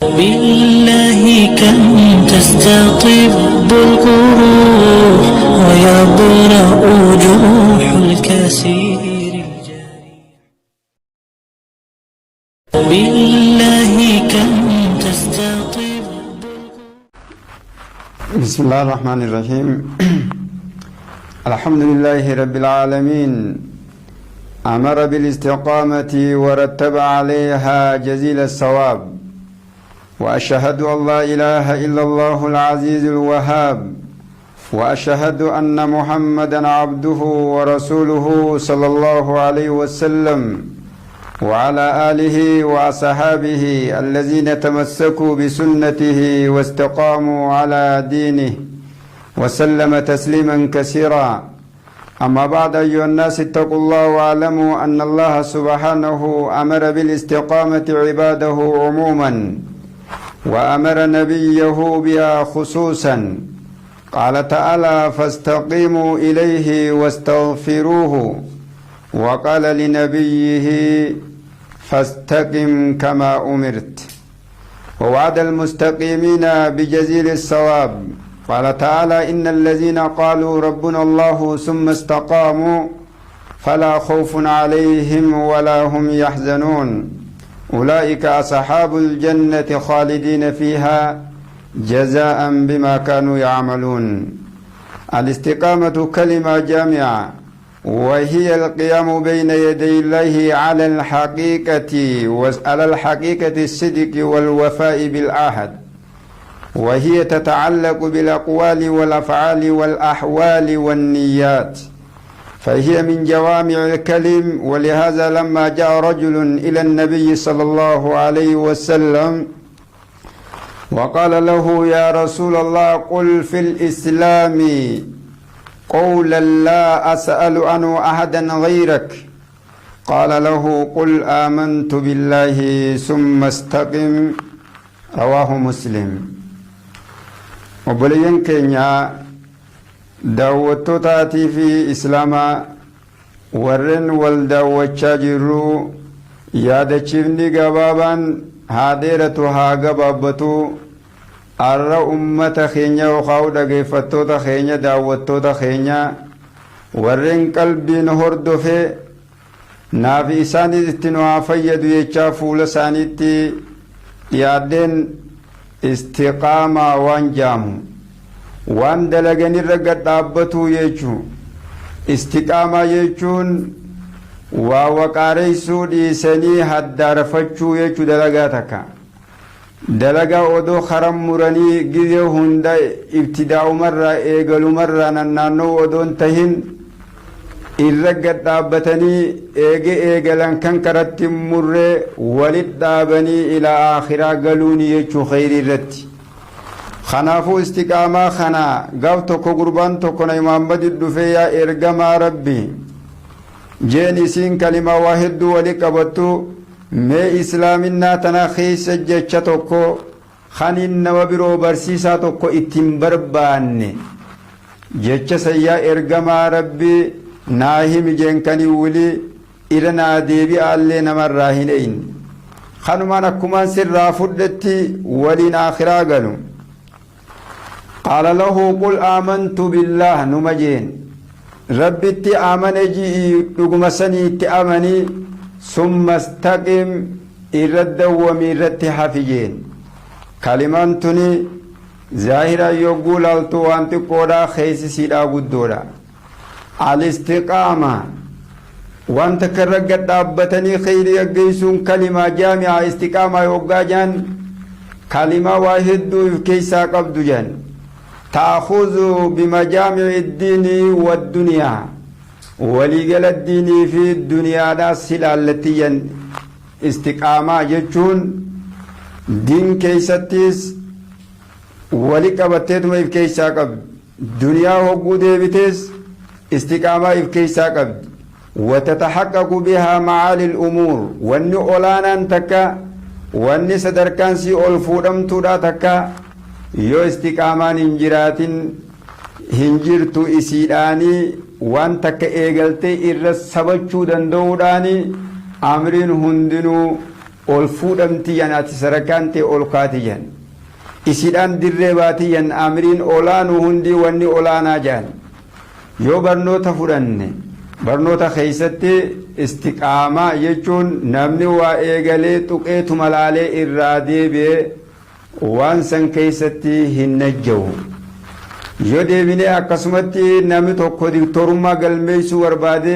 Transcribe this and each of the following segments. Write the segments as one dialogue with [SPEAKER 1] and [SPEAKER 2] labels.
[SPEAKER 1] بالله كم تستطب الجروح ويبرأ جروح الكثير الجارح. بالله كم تستطب.
[SPEAKER 2] بسم الله الرحمن الرحيم. الحمد لله رب العالمين، أمر بالاستقامة ورتب عليها جزيل الثواب، وأشهد أن لا إله إلا الله العزيز الوهاب، وأشهد أن محمدا عبده ورسوله صلى الله عليه وسلم، وعلى آله وأصحابه الذين تمسكوا بسنته واستقاموا على دينه وسلم تسليما كثيرا. أما بعد، أيها الناس، اتقوا الله واعلموا أن الله سبحانه أمر بالاستقامة عباده عموما، وأمر نبيه بها خصوصا. قال تعالى: فاستقيموا إليه واستغفروه. وقال لنبيه: فاستقم كما أمرت. ووعد المستقيمين بجزيل الثواب. قال تعالى: إن الذين قالوا ربنا الله ثم استقاموا فلا خوف عليهم ولا هم يحزنون، أولئك أصحاب الجنة خالدين فيها جزاء بما كانوا يعملون. الاستقامة كلمة جامعة، وهي القيام بين يدي الله على الحقيقة الصدق والوفاء بالعهد، وهي تتعلق بالأقوال والأفعال والأحوال والنيات، فهي من جوامع الكلم. ولهذا لما جاء رجل إلى النبي صلى الله عليه وسلم وقال له: يا رسول الله، قل في الإسلام قولا لا أسأل عنه أحدا غيرك، قال له: قل آمنت بالله ثم استقم. رواه مسلم. Obboleeyyan keenya, daawwattootaatii fi islaamaa, warreen wal daawwachaa jirru, yaadachiifni gabaabaan haa dheeratu haa gabaabbatu, arra ummata keenya yookaan dhageeffattoota keenya, daawwattoota keenya, warreen qalbiin hordofe, naaf isaanis itti nu haa fayyadu jechaa fuula isaaniitti dhiyaadheen, istiqaamaa waan jaamu, waan dalaganirra gad dhaabbatuu jechuu. Istiqaamaa jechuun waa waqaareessuu dhiisanii haddaarfachuu jechuu. Dalagaa takka, dalagaa odoo karan muranii gizee hunda ibtidaa'umarraa eegalumarraa nannaannoo odoon tahin, irra gad dhaabbatanii eege eegalan kan karatti murree walit dhaabanii ilaa aakhiraa galuuni jechuu kheyrii irratti. Kanaafuu istiqaamaa kana, gaaf tokko gurbaan tokko na Muhammadi dhufee, yaa ergamaa Rabbi jeen, isiin kalimaa waa hedduu wali qabattu, mee islaaminaa tana keessa jecha tokko kanin nama biroo barsiisaa tokko ittiin barbaanne, jecha sayyaa ergamaa Rabbi naa himi jeen, kanii wili irra naa deebi'aallee namarraa hin eyne, kanumaan akkumaan sirraa fudhetti waliin akhiraa galu. قال له: قل آمنت بالله numa jeen. Rabbitti amane ji'i, dhuguma saniitti amani. ثم استقم, irra dawwami, irratti hafi jeen. Kalimaan tuni zaahiraan yogguu laaltu waan xiqqoodha, keessa guddoodha. Alistiqaama, waan takka irra gad dhaabbatanii kheyrii gaggeessuun, kalimaa jaami'a. Istiqaamaa yoggaa jaan, kalimaa waa hedduu if keessaa qabdu jan. تأخذ بمجامع الدين والدنيا, waliigala diinii fi duniyaadhaa silaallatiyyan. Istiqaamaa jechuun diin keeysattis wali qabatteetuma if keessaa qabdi, duniyaa hogguu deebitees istiqaamaa if keessaa qabdi. وتتحقق بها معالي الأمور, wanni olaanaan takka, wanni sadarkaan sii ol fuudhamtuudha takka yoo istiqaamaan hin jiraatin hin jirtu. Isiidhaanii waan takka eegaltee irra sabachuu danda'uudhaani amriin hundinuu Ol fuudhamti yan, ati sarakaan tee ol kaati yan, isiidhaan dirree baati yan. Amriin olaanu hundi, wanni olaanaa jedhan, yoo barnoota fudhanne, barnoota keeysatti istiqaamaa jechuun namni waa eegalee tuqeetuma laalee irraa deebi'ee waan san keeysatti hin najjawu. Yoo deebinee akkasumatti namni tokko diktorummaa galmeeysuu barbaade,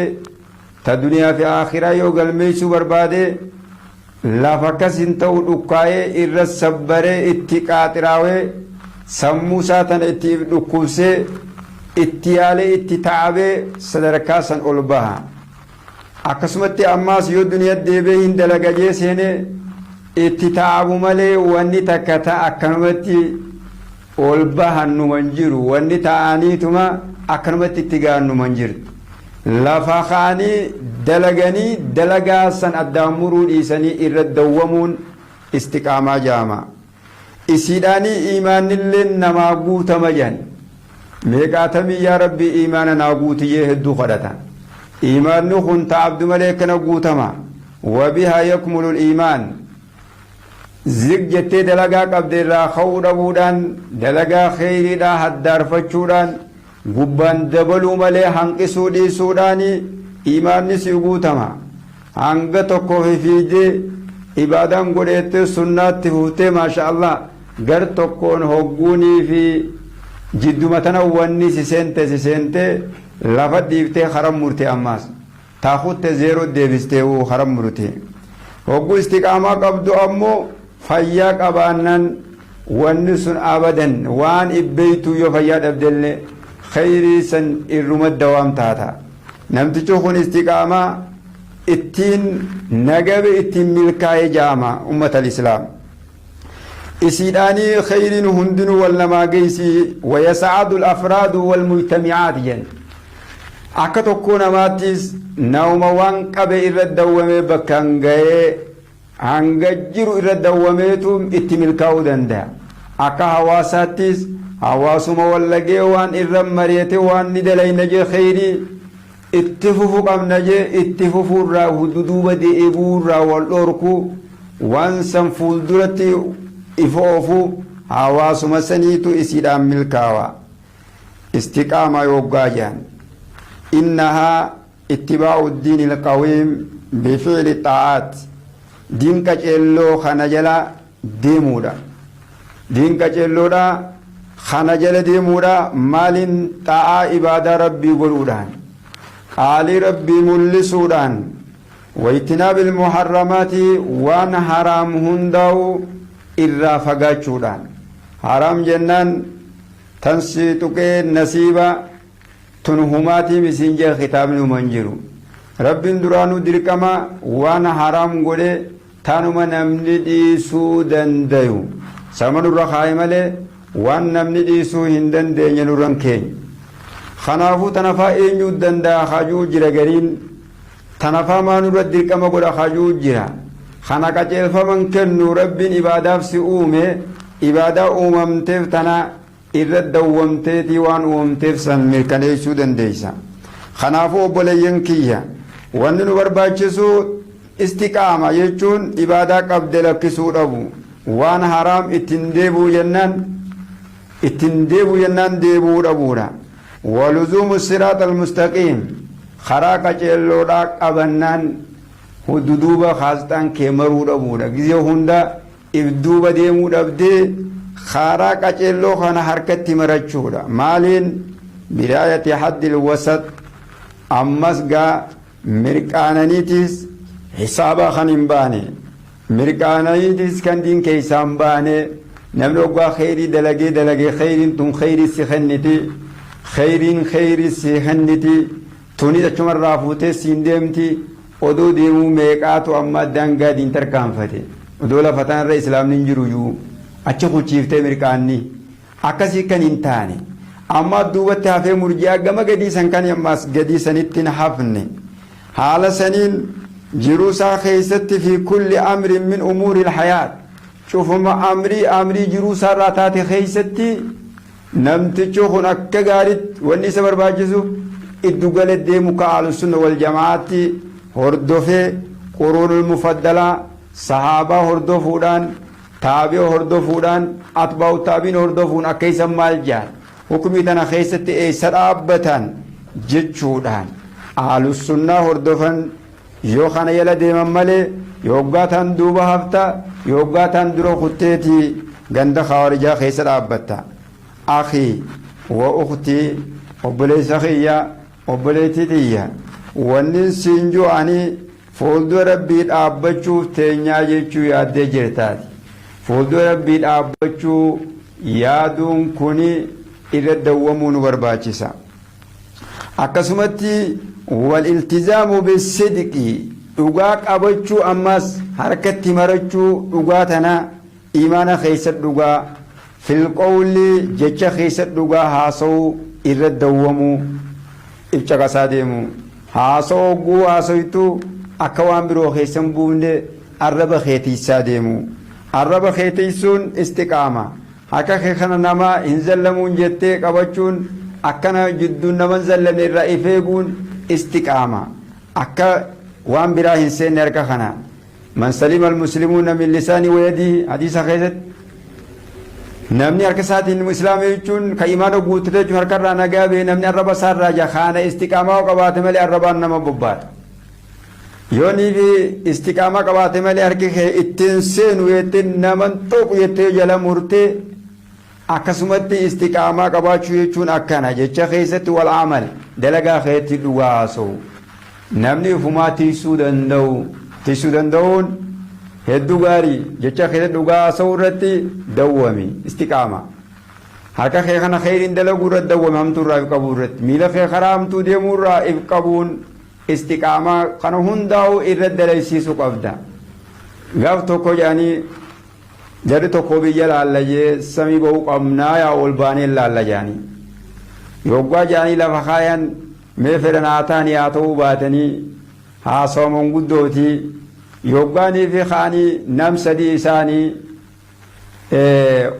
[SPEAKER 2] ta duniyaa fi akhiraa yoo galmeeysuu barbaade, lafa akkas hin ta'u. Dhukkaa'ee irra sabbaree, itti qaaxiraawee, sammuu isaa tana itti dhukkubsee, itti yaalee, itti ta'abee sadarkaa san ol baha. Akkasumatti ammaas yoo duniyaa deebee hin dalagajee seenee itti ta'abu malee, wanni takka ta akkanumatti ol bahannuman jiru, wanni ta'aniituma akkanumatti itti gahannuman jirtu. Lafa kaanii dalaganii dalagaa san addaan muruu dhiisanii irra dawwamuun istiqaamaa jaama. Isiidhaanii iimaannillee namaa guutama jedhan. Meeqaatamii "Yaa Rabbi, iimaana naa guutiyyee" hedduu kadhata. Iimaanni kun ta'abdu malee kana guutama. وبها يكمل الإيمان. Zig jettee dalagaa qabde irraa ka'uu dhabuudhaan, dalagaa kheyriidhaa haddaarfachuudhaan, gubbaan dabaluu malee hanqisuu dhiisuudhaan iimaanni si guutama. Hanga tokko fiidee ibaadaan godheettee sunnaatti fuftee, maasha Allah, gar tokkoon hogguunii fi jidduma tana wanni si seente, si seente, lafa dhiiftee haram murte. Ammaas taakutte zeeroo deebistee haram murte. Hogguu istiqaamaa qabdu ammoo fayyaa qabaannan, wanni sun abadan waan ibbeeytu yoo fayyaa dhabdellee kheyrii san irruma dawaam taata. Namtichi kun istiqaamaa ittiin nagabe, ittiin milkaa'ee jaama. Ummata islaam, isiidhaanii kheyriin hundinuu wal namaa geeysi. ويسعد الأفراد والمجتمعات jen. Akka tokko namaattis nama waan qabe irra dawwamee bakkaan ga'ee hanga jiru irra dawwameetu itti milkaa'uu danda'a. Akka hawaasaattis hawaasuma wallagee waan irra mari'ate, waan ni dalayna jee, kheyrii itti fufu qabna jee, itti fufuurraa duduuba deebi'uurraa wal dhorku, waan san fuulduratti ifa oofu, hawaasuma saniitu isiidhaan milkaawa. Istiqaamaa yoggaa jedhan, إنها اتباع الدين القويم بفعل الطاعات. Diin qaceelloo kana jala deemuudha. Diin qaceelloodha kana jala deemuudha. Maaliin? Xaa'aa ibaadaa Rabbii godhuudhaan, qaalii Rabbii mul'isuudhaan, واجتناب المحرمات, waan haraam hundaa'u irraa fagaachuudhaan. Haraam jennaan tan si tuqee nasiiba tun humaatii misiin jee kitaabni human jiru. Rabbiin duraanuu dirqama waan haraam godhe tanuma namni dhiisuu dandayu sama nurra kaaye malee, waan namni dhiisuu hin dandeenye nurran keenya. Kanaafuu tanafaa eenyuu danda'a hajuu jira. Gariin tanafaa maa nurra dirqama godha hajuu jira. Kana qaceelfaman kennu. Rabbiin ibaadaaf si uume. Ibaadaa uumamteef tana irra dawwamteetii waan uumamteef san mirkaneessuu dandeeysa. Kanaafuu obboleeyyan kiyya, wanni nu barbaachisu istiqaama jechuun ibaadaa qabde lakkisuu dhabu, waan haraam ittiin deebuu jennaan ittiin deebuu jennaan deebuu dhabuudha. ولزوم الصراط المستقيم, karaa qaceelloodhaa qabannaan duduuba kaasxaan kee maruu dhabuudha. Gizee hunda if duuba deemuu dhabdee karaa qaceelloo kana harkatti marachuudha. Maaliin? برعاية حد الوسط. Ammas gaa mirqaananiitis hisaaba kan hin baane, mirqaananiitis kan diin keessaa hin baane. Namni waggaa kheyrii dalagee dalagee, kheyriin tun kheyrii si kenniti, kheyriin kheyrii si kenniti, tunis achumarraa fuutee siin deemti. Odoo deemuu meeqaatu amma daangaa diin tarkaanfate, odoo lafa tanarra islaamni hin jiru iyyuu achi kuchiiftee. Mirqaanni akkasii kan hin taane amma duubatti hafee murji'aa gama gadii san kan ammaas gadii sanitti hin hafne. Haala saniin jiruu isaa keessatti في كل أمر من أمور الحياة, cufuma amrii amrii jiruu isaarraa taate keessatti, namtichi kun akka gaaritti wanni isa barbaachisu iddu gala deemu ka Ahlusunna wal Jamaatti hordofee, قرون المفضلة. Sahaabaa hordofuudhaan, taabi'a hordofuudhaan, atbaa'u taabiin hordofuun akka isan maal jaan, hukumii tana keessatti eessa dhaabbatan jechuudhaan ahlusunnaa hordofan. Yoo kana jala deeman malee, yoggaa tan duuba hafta, yoggaa tan dura kutteetii ganda khawaarijaa keessa dhaabbatta. Akhii wa ukhtii, obboleessa kiyya, obboleettii tiyya, wannin siin ju'anii fuuldura Rabbii dhaabbachuuf teenyaa jechuu yaaddee jirtaati. Fuuldura Rabbii dhaabbachuu yaaduun kuni irra dawwamuu nu barbaachisa. Akkasumatti wal iltizaamu bisidqi, dhugaa qabachuu, ammas harkatti marachuu dhugaa tana, imaana keessa dhugaa, fil qawli, jecha keessa dhugaa haasa'uu irra dawwamuu, if caqasaa deemu. Haasa'uu hogguu haasoytu akka waan biroo keessa hin buufne arraba kee tiissaa deemu. Arraba kee tiisuun istiqaama. Harka kee kana nama hin zallamuun jettee qabachuun, akkana jidduun nama hin zallamne irraa if eeguun istiqaama. Akka waan biraa hin seenne harka kana. Man salima almuslimuuna min lisaanii wa yadihi, hadiisa keessatti namni harka isaatiin islaama jechuun kan imaana guuttate jechuun harka irraa nagaa ba'e, namni arraba isaa irraa jakaana istiqaamaa yoo qabaate malee arrabaan nama bobbaata. Yoo niifi istiqaamaa qabaate malee harki kee ittiin seenu jettee naman tuqu jettee jala murtee, akkasumatti istiqaamaa qabaachuu jechuun akkana jecha keessatti, wal amal, dalagaa keetti dhugaa haasa'u. Namni ifumaa tiksuu danda'u, tiksuu danda'uun hedduu gaarii. Jecha keessatti dhugaa haasa'uu irratti dawwami, istiqaama. Harka kee kana kheyriin dalaguu irratti dawwami, hamtuu irraa if qabuu irratti, miila kee karaa hamtuu deemuu irraa if qabuun istiqaamaa. Kana hundaa'u irra dalaysiisuu qabda. Gaaf tokko jedhanii jarri tokko biyya laalla jee, samii ba'uu qabnaa, yaa ol baanee laalla jedhanii. Yoggaa jedhanii lafa kaayan, mee fedhan haa ta'anii haa ta'uu baatanii, haasawa manguddootii. Yoggaanii fi kaanii nam sadii isaanii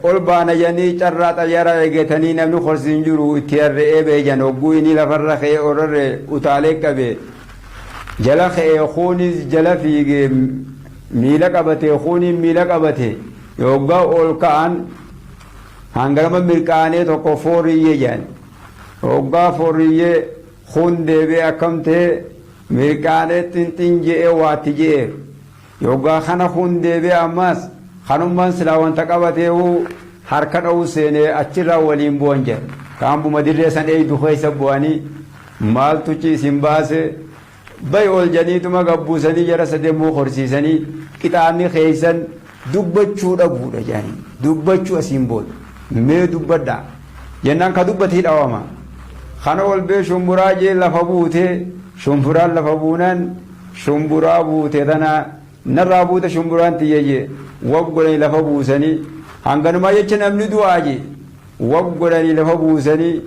[SPEAKER 2] ol baana jedhanii carraa xayyaara eegatanii, namni korsi hin jiru, itti harre'ee ba'e jedhan. Hogguu inni lafarra ka'ee orrarre utaalee qabe jala ka'ee, kuunis jala fiigee miila qabate, kuuniin miila qabate. Yoggaa ol ka'an hangarama mirqaanee tokko fooriyyee jedhan. Yoggaa fooriyyee kun deebi'ee akkam ta'e, mirqaanee xinxin je'ee waatti je'ee. Yoggaa kana kun deebi'ee ammas kanummaan silaa wanta qabateehu harka dha'uu seenee, achirraa waliin bu'an jedha. Kaambuma dirree san eeydu keessa bu'anii, maaltuchi isin baase, bayi ol janiituma gabbuusanii jara sademmuu horsiisanii, qixaanni keessan dubbachuu dhabuudha jedhanii. Dubbachuu asiin booda mee dubbadhaa jennaan ka dubbate hidhawama. Kana ol bee shumburaa jee lafa buute. Shumburaan lafa buunaan, shumburaa buute tana narraa buute, shumburaan tiyya jee. Wab godhanii lafa buusanii, hanganumaa jecha namni du'aa jee. Wab godhanii lafa buusanii,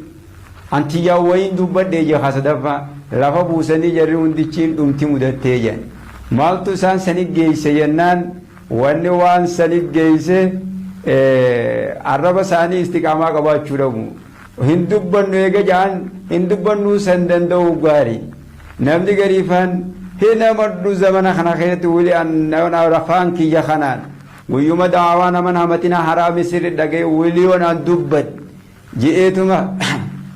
[SPEAKER 2] antiyyaa wayiin dubbadhee jee. Ka sadaffaa lafa buusanii, jarri hundichiin dhumti mudattee jedhan. Maaltu isaan sani geeyse jennaan, wanni waan sani geeyse arraba isaanii istiqaamaa qabaachuu dhabu. Hin dubbannu eega ja'an, hin dubbannuu san danda'uu gaarii. Namni gariifaan hin amadhu zamana kana keessatti wili afaan kiyya kanaan guyyuma da'awaa naman hamatina haraami sirri dhagee wiliyoon an dubbad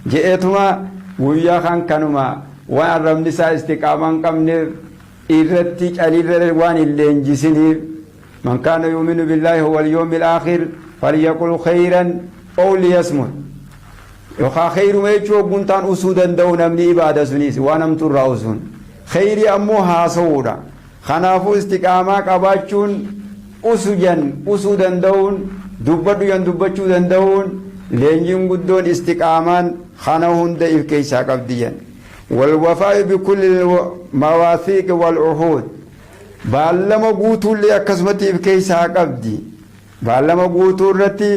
[SPEAKER 2] je'eetuma guyyaa kan kanuma waan arrabni isaa istiqaamaa hin qabneef irratti calirra waan hin leenjisiniif. Man kaana yu'minu billaahi wal yawmil aakhir falyaqul khayran aw liyasmut, yookaan khayruma jechuu hogguun taan usuu danda'u namni ibaada sunis waan hamtuu irraa usuun khayrii ammoo haasa'uudha. Kanaafuu istiqaamaa qabaachuun usu jan usuu danda'uun, dubbadhu jan dubbachuu danda'uun leenjiin guddoon istiqaamaan kana hunda if keessaa qabdi jan. Walwafaa'i bikulli mawaathiiqi wal uhuud, baallama guutuullee akkasumatti if keessaa qabdi. Baallama guutuu irratti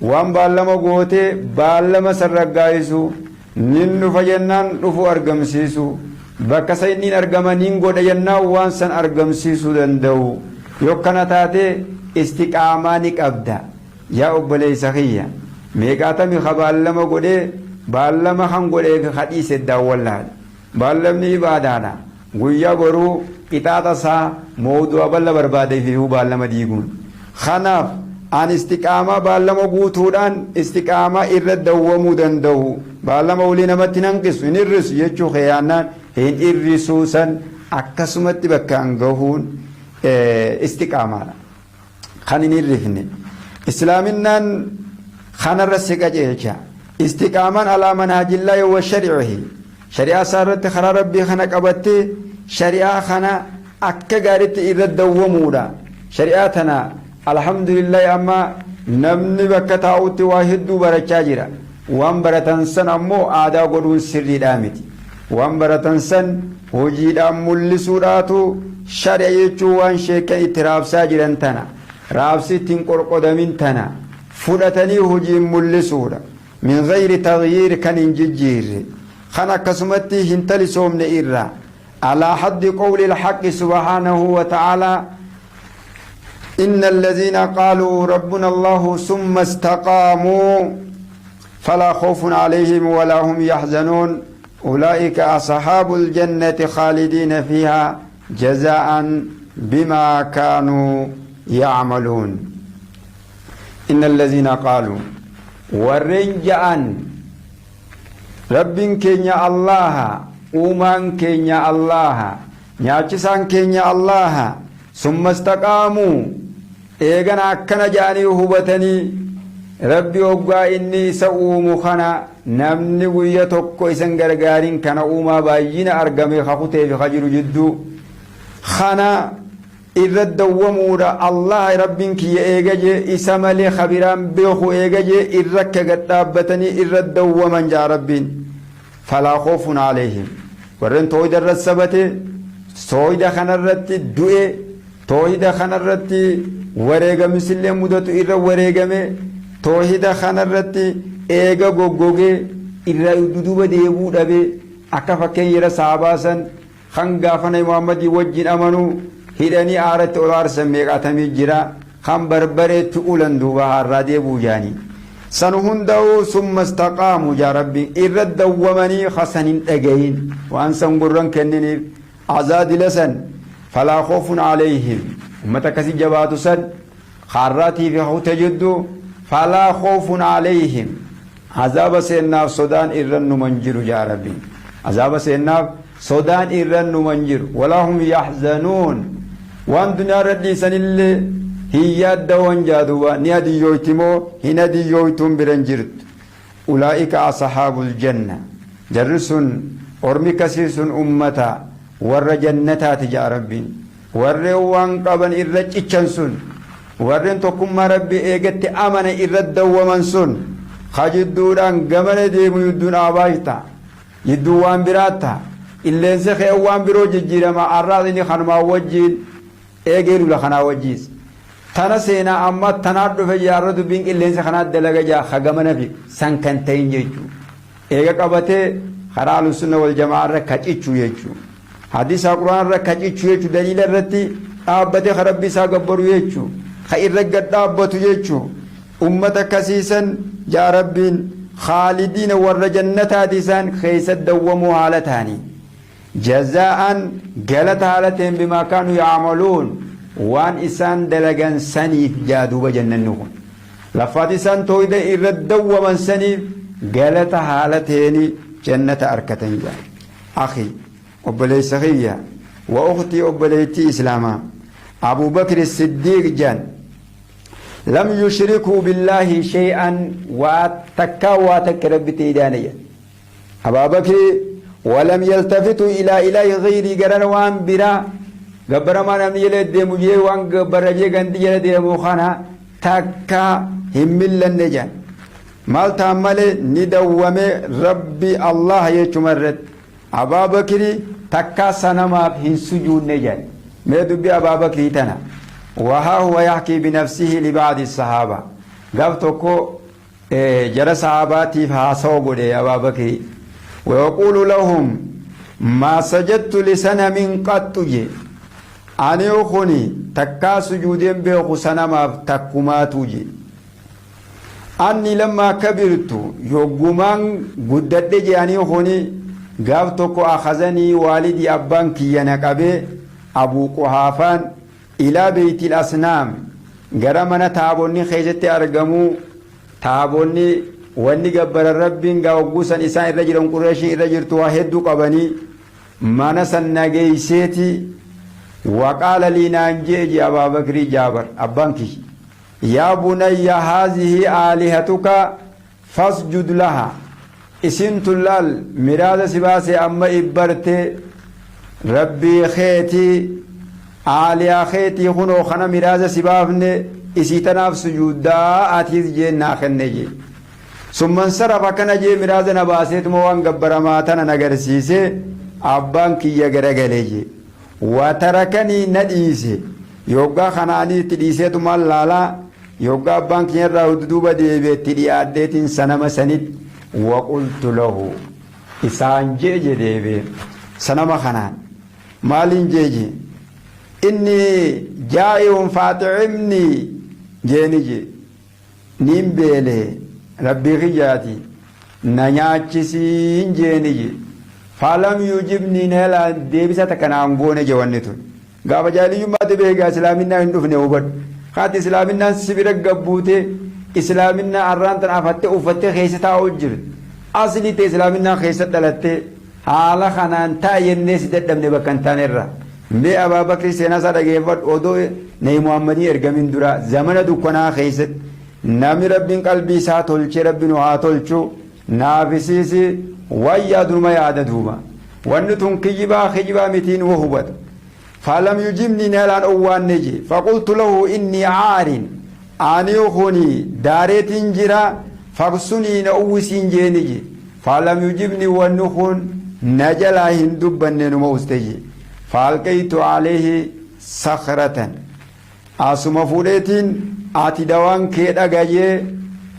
[SPEAKER 2] waan baallama gootee baallama san raggaa'isu, nin dhufa jennaan dhufu argamsiisu, bakka san inni argama nin godha jennaan waan san argamsiisuu danda'u. Yoo kana taate istiqaamaa ni qabda. Yaa obboleessa kiyya, meeqaatami ka baallama godhee baallama kan godhee fi ka dhiise daawwallaadha. Baallamni ibaadaadha. Guyyaa boruu Qixaaxa isaa mowdu'a balla barbaadee fi baallama diiguun. Kanaaf an istiqaamaa baallama guutuudhaan istiqaamaa irra dawwamuu danda'u, baallama walii namatti hin hanqisu, hin hir'isu jechuu keeyyaannaan hin hir'isuu san akkasumatti bakkaan gahuun istiqaamaadha. Kan hin hir'ifne. Islaaminaan kanarra si qajeelcha. Istiqaamaan alaa manhajillaahi wa shari'ihi. Shari'aa isaa irratti karaa Rabbii kana qabattee shari'aa kana akka gaariitti irra dawwamuudha. Shari'aa tana alhamdulillahi amma namni bakka taa'utti waa hedduu barachaa jira. Waan baratan san ammoo aadaa godhuun sirriidhaa miti. Waan baratan san hojiidhaan mul'isuudhaatu shari'a jechuun waan sheekan itti raabsaa jiran tana, raabsi ittiin qorqodamin tana fudhatanii hojiin mul'isuudha. Min gayri taghyiir, kan hin jijjiirre, kan akkasumatti hin talisoomne irraa, alaa haddi qawli alhaqqi subhaanahu wa ta'aalaa: إن الذين قالوا ربنا الله ثم استقاموا فلا خوف عليهم ولا هم يحزنون أولئك أصحاب الجنة خالدين فيها جزاء بما كانوا يعملون. إن الذين قالوا، warreen ja'an Rabbiin keenya Allaha, uumaan keenya Allaha, nyaachisaan keenya Allaha, summa istaqaamuu, eegana akkana ja'anii hubatanii, Rabbi hoggaa inni isa uumu kana namni guyya tokko isan gargaarin kana uumaa baay'ina argame kakutee fi kajiru jidduu kana irra dawwamuudha. Allah Rabbiin kiyya eega jee, isa malee kabiraan beeku eega jee, irra akka gad dhaabbatanii irra dawwaman jaa Rabbiin, falaa khoofun alayhim, warreen toohida irra sabate, toohida kanarratti du'e, toohida kanarratti wareegamisillee mudatu irra wareegame, toohida kanarratti eega goggogee irra duduba deebuu dhabe, akka fakkeenya yeroo sahabaa san kan gaafa Nabi Muhammadii wajjin amanuu hidhanii aaratti ol aarsan meeqaatamii jira, kan barbareetti ulan duuba harraa deebuu jaanii san hunda'uu, summa istaqaamu jaa Rabbiin, irra dawwamanii kasan hin dhagayin waan san gurran kenniniif azaadila san, falaa khoofun alayhim, ummata akkasii jabaatu san harraatii fi hawte jiddu, falaa khoofun alayhim, azaaba seennaaf sodaan irra numan jiru jaa Rabbiin, azaaba seennaaf sodaan irra numan jiru, walaa hum yaxzanuun, waan duniyaa irra dhiisanillee hin yaaddawan jaa duuba, ni adiyyooyti moo hin adiyyooytuun biran jirtu. Ulaa'ika ashaabul janna, jarri sun, ormi kasii sun ummata warra jannataati jaa Rabbiin. Warreen waan qaban irra cichan sun, warreen tokkummaa Rabbi eegatti amane irra dawwaman sun, ka jidduudhaan gamana deemu jidduun aabaashta jidduu waan biraata illeensi kee waan biroo jijjiirama, arraas inni kanumaa wajjiin eegee lula kanaa wajjiis tana seenaa amma tanaa dhufe jaarra dubbiin qilleensa kanaa dalaga jaa ka gamana fi san kan ta'in jechuu, eega qabatee karaa Ahlusunna wal jamaa irra ka cichu jechuu, hadiisa Qur'aan irra ka cichu jechuu, daliila irratti dhaabbatee ka Rabbi isaa gabbaru jechuu, ka irra gad dhaabbatu jechuu, ummata akkasiisan jaa Rabbiin, khaalidiina, warra jannataati isaan keessa dawwamuu haala ta'anii, jazaa'an, galata haala ta'een, bimaa kaanuu ya'maluun, waan isaan dalagan saniif jaa duuba. Jannanni kun laffaati isaan tooyida irra dawwaman saniif galata haala ta'een jannata arkatan jaa. Akhi, obboleessa kiyya, wa ukhtii, obboleettii islaamaa, Abu Bakr Siddiiq jan lam yushrikuu billaahi shay'an, waa takkaa waa takka Rabbitti hidaane jedhe Abaa Bakri, walam yaltafituu ilaa ilaahi gayrii, gara waan biraa gabbaramaa namni jala deemu jee waan gabbara jee gandi jala deemu kana takka hin millanne jedhan. Maal ta'an malee ni dawwame Rabbi Allah jechuma irratti. Abaa Bakri takkaa sanamaaf hin sujuunne jedhan. Mee dubbi Abaa Bakrii tana, wahaa huwa yaxkii binafsihi libacdi sahaaba, gaaf tokko jara sahabaatiif haasawa godhe Abaa Bakrii, ويقول لهم: ما سجدت لصنم قط je, ani kuni takkaa sujuudeen beeku sanamaaf takkumaatu je. Anni lammaa kabirtu, yoggumaan guddadhe je, ani kuni gaaf tokko akhazanii waalidii, abbaan kiyya na qabee. Abuu Quhaafaan ilaa beeytil asnaam gara mana taabonni keessatti argamuu, taabonni wanni gabbaran Rabbiin gaa hogguu san isaan irra jiran, Qureeshiin irra jirtu, waa hedduu qabanii, mana san nageeyseeti. Waqaala lii, naan jee je Abaa Bakrii Jaabar abbaan kiyya: "Yaa bunayya, haazihi aalihatuka fasjud laha." Isin tun laal, miraaza si baase, amma ibbarte, Rabbii keetii, aaliyaa keetii kunoo kana miraaza si baafne, isii tanaaf sujuuddaa atiis jeen naa kenne jee. Summan sarafa kana jee, miraaza na baaseetuma waan gabbaramaa tana nagarsiise, abbaan kiyya garagale jee. Watarakanii, na dhiise. Yoggaa kanaanii itti dhiiseetumaan laalaa, yoggaa abbaan kiyya irraa duduuba deebi'e, itti dhiyaadheetiin sanama sanitti, waqultu lahu, isaan jeeje, deebi'e sanama kanaan maaliin jeeje? "Inni jaa'iun faaxicimni," jeeni je, "niin beele, Rabbii kiyyaati na nyaachisiin," jeeni je. Falam yujibni, na deebisa takka naan goone je. Wanni tun gaafa jaahiliyyummaatti beekaa, islaaminaa hin dhufne. Hubadhu, haati islaaminaan si bira gabbuute, islaaminaa arraan tan afattee uffattee keessa taa'u jirtu, aslii ta'e islaaminaan keessa dhalattee haala kanaan ta'a jennee si dadhabne bakka hin taanerra. Mee Abaa Bakrii seenaa isaa dhageeffadhu. Odoo Nabi Muhammadii ergamin dura zamana dukkanaa keessatti namni Rabbiin qalbii isaa tolchee, Rabbi nu haa tolchu, naafisiisi waan yaadunuma yaada. Duuba wanni tun kijibaa kijibaa mitiin wa hubata. Falam yujibni, nalaan owwaanne je. Faqultu lahu inni caarin, ani kuni daareetiin jira, faksunii, na uwwisiin jeeni je. Falam yujibni, wanni kun na jalaa hin dubbanne, numa uste je. Faalqaytu alayhi sakratan, asuma fuudheetiin ati dawaan kee dhagayee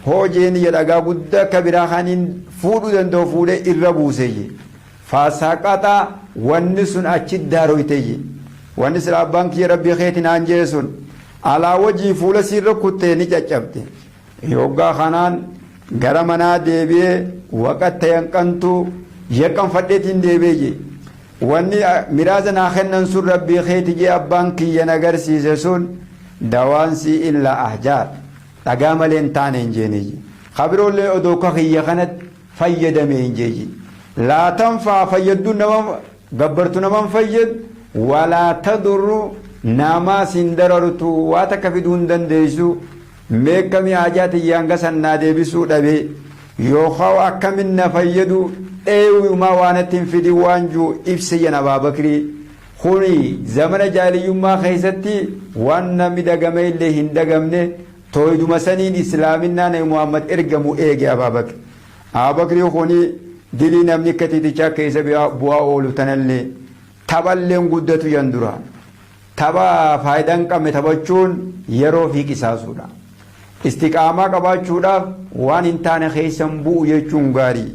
[SPEAKER 2] hoojeeni je. Dhagaa guddaa akka biraa kaniin fuudhuu danda'u fuudhee irra buuse je. Fasaqaxa, wanni sun achi daaroyte je. Wanni sila abbaan kiyya Rabbii keeti naan jee sun alaa wajii fuula siirra kuttee ni caccabte. Yoggaa kanaan gara manaa deebi'ee, waqatta yanqantu yaqqanfadheetiin deebi'ee je. Wanni miraaza naa kennan sun, Rabbii keeti jee abbaan kiyya na garsiise sun, dawaan sii illaa ahjaar, dhagaa malee hin taane hin jeeni je. Kabiroollee odoo ka kiyya kanatti fayyadame hin jeeji. Laa tanfaa, fayyaddu nama gabbartu naman fayyadu, walaa tadurru, namaas hin darartu, waa takka fiduu hin dandeessu. Meekkami haajaa tiyyaan gasan naa deebisuu dhabe, yookaan akkamin na fayyadu dheeyumaa waan itti hin fidin waan jiru ibse jan. Abaa Bakrii kuni zamana jaahiliyyummaa keessatti waan namni dagame illee hin dagamne, tooyiduma saniin islaaminaa Nabi Muhammad ergamu eege Abaa Bakri. Abaa Bakrii kuni dilii namni akka tiitichaa keessa bu'aa oolu tanallee taphalleen guddatu jan dura. Tapha faayidaa hin qabne taphachuun yeroo fi qisaasuudha. Istiqaamaa qabaachuudhaaf waan hin taane keessa hin bu'u jechuun gaarii.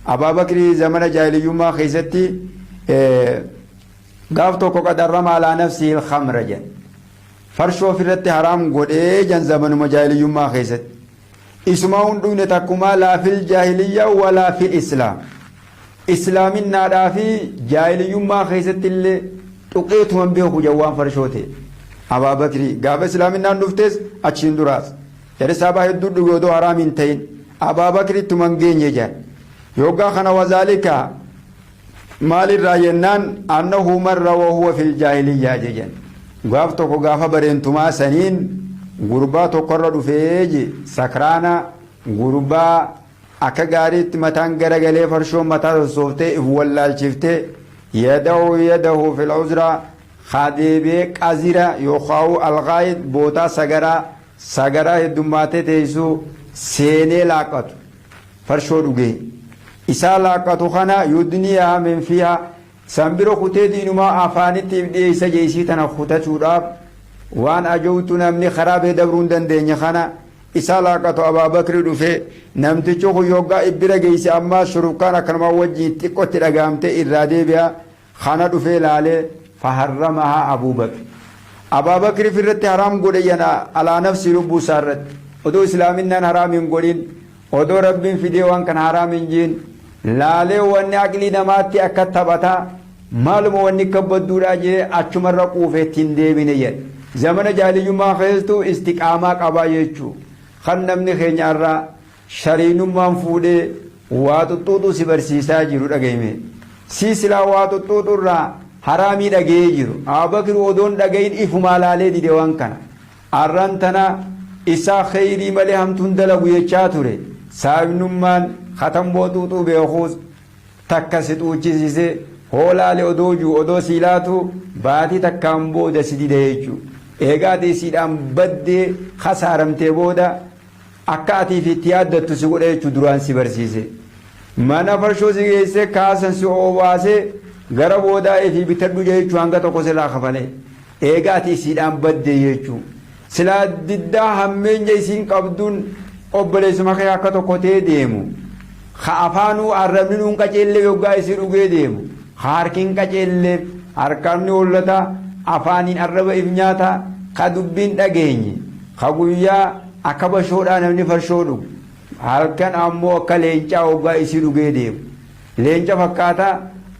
[SPEAKER 2] Abaa Bakrii zamana jaahiliyyummaa keessatti gaaf tokko qad harrama alaa nafsihi al-khamra jedhan. Farshoo ofirratti haraam godhee jan zamanuma jaahiliyyummaa keessatti. Isuma hin dhugne takkumaa, laa fil jaahiliyyaa walaa fil islaam. Islaaminaadhaa fi jaahiliyyummaa keessatti illee tuqeetuma hin beeku jawwaan farshoo ta'e. Abaa Bakrii gaafa islaaminaan dhuftes achiin duraas. Jarri saabaa hedduu dhuge odoo haraam hin ta'in. Abaa Bakrii ittuma hin geenye jedhan. Yoggaa kana wazaalika maalirraa jennaan, annahu marra wa huwa fil jaahiliyyaa jedhan. Gaaf tokko gaafa bareentumaa saniin gurbaa tokkorra dhufee je, sakraana gurbaa akka gaariitti mataan garagalee, farshoon mataa sossooftee if wallaalchiftee, yada'u yadahu fil uzraa, haa deebi'ee qazira yookaan alqaayid bootaa sagaraa sagaraa heddummaatee teessuu seenee laaqatu, farshoo dhugee isaa laaqatu kana, yudniyaa min fiihaa, san bira kutee diinumaa afaanitti if dhiyeessa jeesii tana kutachuudhaaf, waan ajowtu namni karaa bee dabruu hin dandeenye kana isaa laaqatu. Abaa Bakri dhufe. Namtichi kun yoggaa ibbira geesse, ammaa shurufkaan akkanumaa wajjin xiqqotti dhagaamte irraa deebi'a. Kana dhufee laalee, faharramahaa Abuu Bakri, Abaa Bakri firratti haraam godhe yana alaa nafsii, lubbuu isaa irratti, odoo islaaminaan haraam hin godhin, odoo Rabbiin fidee waan kana haraam hin jiin, laalee wanni aqlii namaatti akka taphataa Maaluma wanni kabbadduudhaa jee achumarra quufee ittiin deebine jedhe. Zamana jaahiliyyummaa keessattuu istiqaamaa qabaa jechuu. Kan namni keenya irraa shariinummaan fuudhee waa xuxxuuxuu si barsiisaa jiru dhagayime. Sii silaa waa xuxxuuxuu irraa haraamii dhagayee jiru. Abubakir odoon dhagayin ifumaa laalee dide waan kana. Arran tana isaa kheyrii malee hamtuun dalagu jechaa ture. Saahibnummaan katamboo xuuxuu beekuus takka si xuuchisiise hoolaale odoo jiru odoo sii laatu baatii takkaan booda si dida jechuu. Eega ati isiidhaan baddee khasaaramtee booda akka atiif itti yaaddattu si godha jechuu duraan si barsiise. Mana farshoo si geessee kaasan si oobaasee gara boodaa ifii bitadhu jechuu hanga tokko sirraa kafalee. Eega ati isiidhaan baddee jechuu. Silaa diddaa hammeenya isiin qabduun obboleessuma kee akka tokko ta'ee deemu. Ka afaanuu arrabni nuun qaceelleef yoggaa isii dhugee deemu. Ka harki hin qaceelleef harkaan ni hollata afaaniin arraba if nyaata ka dubbiin dhageenye. Ka guyyaa akka bashoodhaa namni farshoo dhugu. Halkan ammoo akka leencaa hoggaa isii dhugee deemu. Leenca fakkaata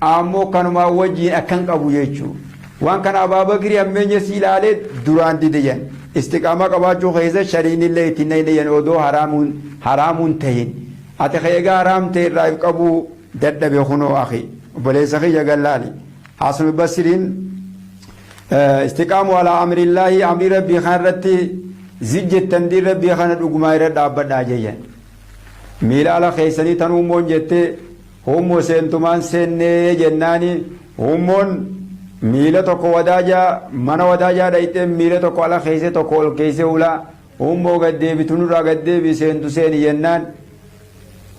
[SPEAKER 2] ammoo kanumaa wajjiin akkan qabu jechuu. Waan kana Abaabakrii hammeenya isii ilaalee duraan dide jedhan. Istiqaamaa qabaachuu keessa shariinillee itti hin dhayne jedhan odoo haraamuun haraamuun tahin. Ati ka egaa haraam ta'e irraa if qabuu dadhabe kunoo akhi. Obboleessa kiyya gallaali. Hasan Basriin istiqaamu alaa amrillaahi amrii rabbii kana irratti zijjettan diin rabbii kana dhugumaa irra dhaabbadhaa jedhan. Miila ala keessanii tan uummoon jettee huummoo seentumaan seennee jennaani huummoon miila tokko wadaajaa mana wadaajaa dhayxee miila tokko ala keessee tokko ol keessee hulaa huummoo gad deebitu nurraa gad deebi seentu seeni jennaan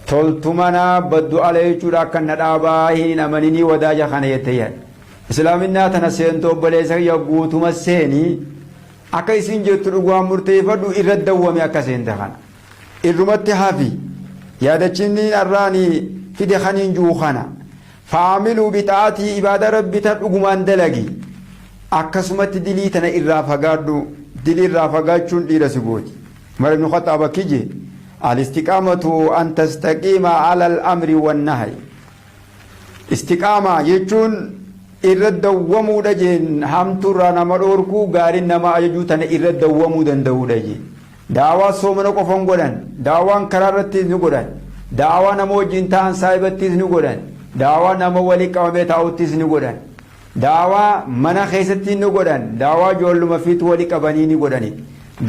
[SPEAKER 2] toltu manaa baddu ala jechuudha akka na dhaabaa hin amaninii wadaaja kana jette jedhan. Islaaminaa tana seentu obboleessa kiyya guutuma seenii akka isin jettu dhugaan murteeffadhu irra dawwame akka seente kana. Irrumatti hafi. Yaadachinni arraani fide kaniin juu kana. Faamiluu bixaatii ibaada rabbi tan dhugumaan dalagi. Akkasumatti dilii tana irraa fagaadhu. Dilii irraa fagaachuun dhiira si gooti. Umar ibn Khattaab akki je al-istiqaamatu an tastaqiima ala al-amri wan-nahyi. Istiqaamaa jechuun irra dawwamuudha jeen hamtuurraa nama dhoorkuu gaariin nama ajajuu tana irra dawwamuu danda'uudha jeen. Daawaa soomana qofan godhan, daawaan karaa irrattis ni godhan, daawaa nama wajjin ta'an saahibattis ni godhan, daawaa nama walii qabamee taa'uttis ni godhan, daawaa mana keessatti ni godhan, daawaa ijoolluma fiitu walii qabanii ni godhani,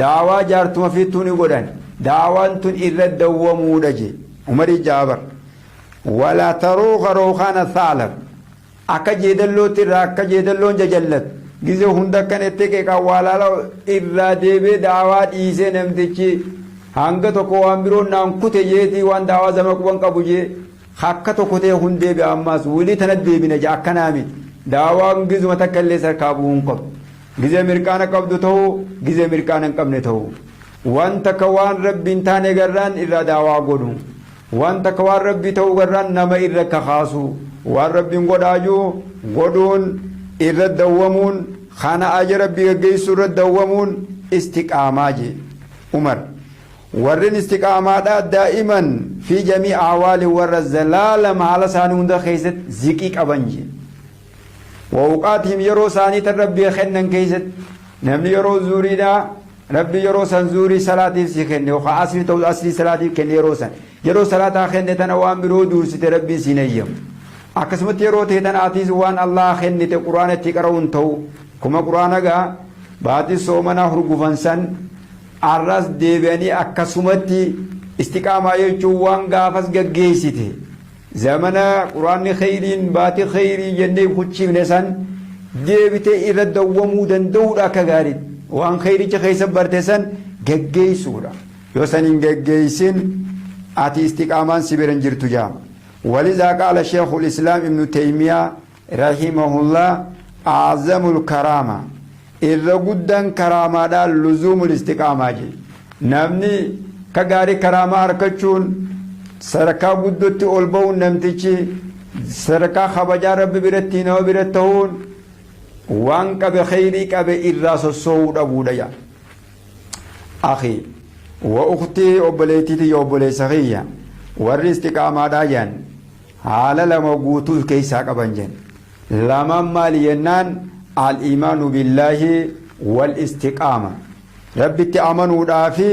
[SPEAKER 2] daawaa jaartuma fiituu ni godhan, daawaan tun irra dawwamuudha jee. Umarii Jaabar. Wala taruuka rookaana thaalab. Akka jeedallootti irraa akka jeedalloon jajallatu. Gizee hunda akkan itti qeeqaa waalaala irraa deebee daawaa dhiisee namtichi hanga tokko waan biroon naan kute jeetii waan daawaa zama quban qabu jee akka tokko ta'e hun deebi'a ammaas wilii tana deebina jee akkanaa miti. Daawaan gizuma takka illee sarkaa bu'uu hin qabdu. Gizee mirqaana qabdu ta'uu gizee mirqaana hin qabne ta'uu. Waan takka waan rabbi hin taane garraan irraa daawaa godhu. Waan takka waan rabbii ta'uu garraan nama irra kakaasu. Waan rabbiin godhaa jiru godhuun irra dawwamuun kana aja rabbii gaggeessuu irra dawwamuun istiqaamaa jee. Umar. Warreen istiqaamaadhaa daa'iman fi jamii ahwaali warra zalaalam haala isaanii hunda keessatti ziqii qaban jee. Wawqaatihim yeroo isaanii tan rabbii kennan keessatti namni yeroo zuuriidhaa Rabbi yeroo san zuurii salaatiif si kenne yookaan asrii ta'us asrii salaatiif kenne yeroo san yeroo salaataa kenne tana waan biroo duursite rabbiin siin eeyyamu. Akkasumatti yeroo ta'e tana atiis waan Allah kennite quraana itti qara'uun ta'u kuma quraana gaa baatii soomanaa hurgufan san arras deebi'anii akkasumatti istiqaamaa jechuun waan gaafas gaggeessite zamana quraanni kheyriin baatii kheyrii jennee kuchiifne san deebitee irra dawwamuu danda'uudha akka gaariitti waan kheyricha keessa barte san gaggeessuudha yoo san hin gaggeessin ati istiqaamaan si bira hin jirtu jaama ولذا قال شيخ الإسلام ابن تيمية رحمه الله أعظم الكرامة irra guddaan karaamaadhaan luzuumul istiqaamaa jedhe. Namni ka gaarii karaamaa harkachuun sadarkaa guddootti ol ba'uun namtichi sadarkaa kabajaa rabbi biratti nama bira ta'uun waan qabe kheyrii qabe irraa sossoo'uu dhabuudha yaa. Akhi wa uktii obboleettii tiyya obboleessa kiyya warri istiqaamaadhaa jedhan haala lama guutuu keessaa qaban jedhan. Lamaan maali jennaan al-iimaanu billaahi wal istiqaama. Rabbitti amanuudhaa fi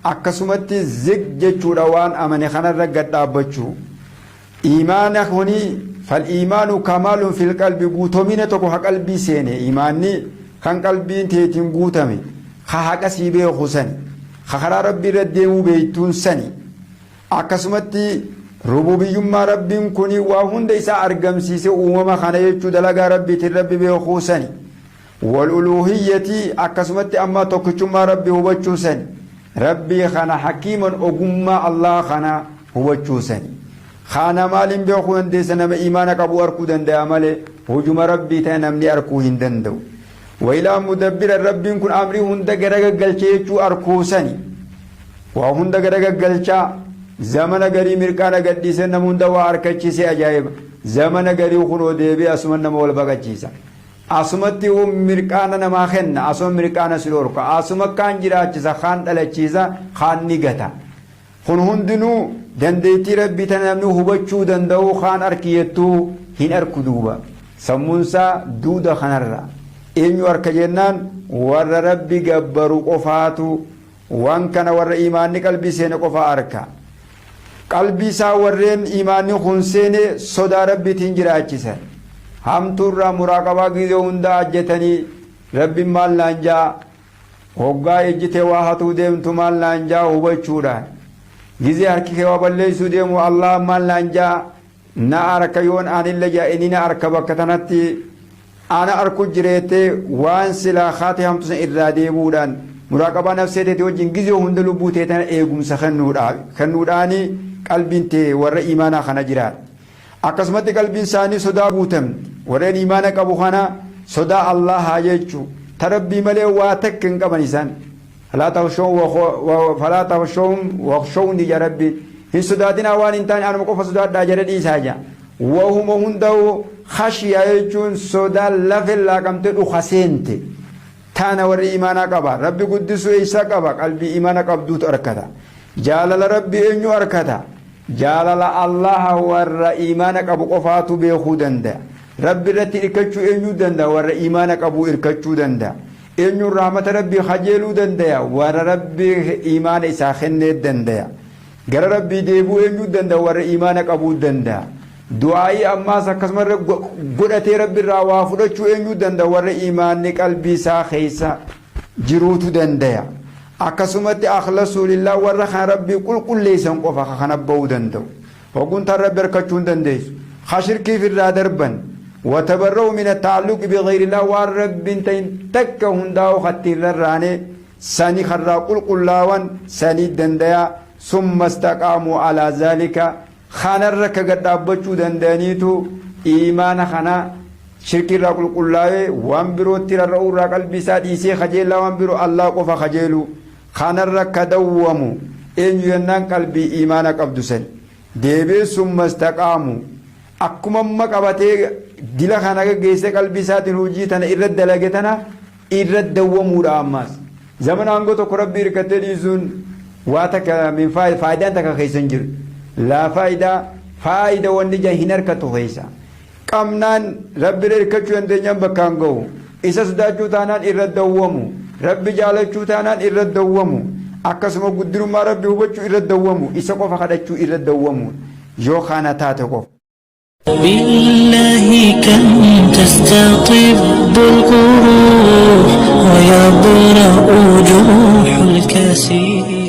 [SPEAKER 2] akkasumatti zig jechuudha waan amane kanarra gad dhaabbachuu. Iimaana kuni fal-iimaanu kamaalun fil qalbi guutomina tokko ka qalbii seene iimaanni kan qalbiin teetiin guutame ka haqa sii beeku sani ka karaa rabbii irra deemuu beektuun sani akkasumatti rububiyyummaa rabbiin kuni waa hunda isaa argamsiise uumama kana jechuu dalagaa rabbiitiin rabbi beekuu sani wal uluuhiyyati akkasumatti amma tokkichummaa rabbii hubachuu sani rabbii kana hakiiman ogummaa Allah kana hubachuu sani kana maaliin beekuu dandeessa nama imaana qabu arkuu danda'a malee hujuma rabbii ta'e namni arkuu hin danda'u. Wailaa mudabbira rabbiin kun amrii hunda garagaggalchee jechuu arkuu sani waa hunda garagaggalchaa zamana garii mirqaana gadhiisee nama hunda waa arkachiisee ajaa'iba zamana garii kunoo deebi'ee asuma nama wal baqachiisa. Asumatti mirqaana namaa kenna asuma mirqaana si dhorka asuma kaan jiraachisa kaan dhalachiisa kaan ni gata. Kun hundinuu dandeettii rabbii tana namni hubachuu danda'u kaan arkiyyattuu hin arku duuba. Sammuunsaa duuda kanarra. Eenyu arka jennaan warra rabbi gabbaru qofaatu waan kana warra imaanni qalbii seene qofa arka. Qalbii isaa warreen imaanni kun seene sodaa rabbiitiin jiraachisan. Hamtuurraa muraaqabaa gizee hundaa ajjatanii rabbiin maal naan jaa hoggaa ejjitee waa hatuu deemtu maal naan jaa hubachuudhaan. Gizee harki kee waa balleessuu deemu Allah maal naan jaa na arka yoon anille jaa inni na arka bakka tanatti ana arku jireettee waan silaa kaatee hamtu san irraa deebuudhaan muraaqabaa nafsee teetii wajjin gizee hunda lubbuu tee tana eegumsa kennuudhaani qalbiin tee warra imaanaa kana jiraadha. Akkasumatti qalbiin isaanii sodaa guutamti. Warreen imaana qabu kana sodaa Allahaa jechuu ta rabbii malee waa takka hin qaban isaan. Falaa takhshawhum wakhshawni ja rabbiin. Hin sodaatinaa waan hin taane anuma qofa sodaadhaa jedhe dhiisaa ja. Wahuma hunda'u khashiya jechuun sodaa lafe laaqamte dhuka seente. Taana warri imaanaa qaba. Rabbi guddisuu eessa qaba? Qalbii imaana qabduutu arkata. Jaalala rabbi eenyu arkata? Jaalala Allaha warra imaana qabu qofaatu beekuu danda'a. Rabbi irratti hirkachuu eenyu danda'a? Warra imaana qabu hirkachuu danda'a. Eenyuun rahmata rabbii kajeeluu danda'a? Warra rabbi imaana isaa kennee danda'a. Gara rabbii deebi'uu eenyu danda'a? Warra imaana qabuu danda'a. Du'aa'ii ammaas akkasuma godhatee rabbi irraa waa fudhachuu eenyu danda'a? Warra imaanni qalbii isaa keessa jiruutu danda'a. Akkasumatti akhlasu lillah warra kan rabbii qulqulleessan qofa kana ba'uu danda'u. Hooggantaan rabbi harkachuu hin dandeessu. Ka shirkiif irraa darban. Watabarra'u min atta'alluqi bighayrillah waan rabbiin ta'in takka hundaa'u kattiin rarraane sani karraa qulqullaawan sanii danda'a. Summa istaqaamu alaa zaalika kanarra ka gad dhaabbachuu danda'aniitu imaana kana shirkii irraa qulqullaa'ee waan birootti rarra'uu irraa qalbii isaa dhiisee kajeellaa waan biroo Allah qofa kajeelu kanarra ka dawwamu eenyu jennaan qalbii imaana qabdu san deebi'ee summa istaqaamu akkuma amma qabatee dila kana gaggeessee qalbii isaatiin hojii tana irra dalage tana irra dawwamuudha ammaas. Zamana aangoo tokko rabbii hirkattee dhiisuun waa takka min faayidaan takka keessa hin jiru. Laa faayidaa faayida wanni ija hin harkattu keessa. Qabnaan rabbi irra hirkachuu dandeenyaan bakkaan gahu. Isa sodaachuu taanaan irra dawwamu. Rabbi jaalachuu taanaan irra dawwamu. Akkasuma guddinummaa rabbi hubachuu irra dawwamu. Isa qofa kadhachuu irra dawwamu. Yoo kana taate qofa.
[SPEAKER 1] بالله كم تستطب القروح ويبرأ جروح الكسير.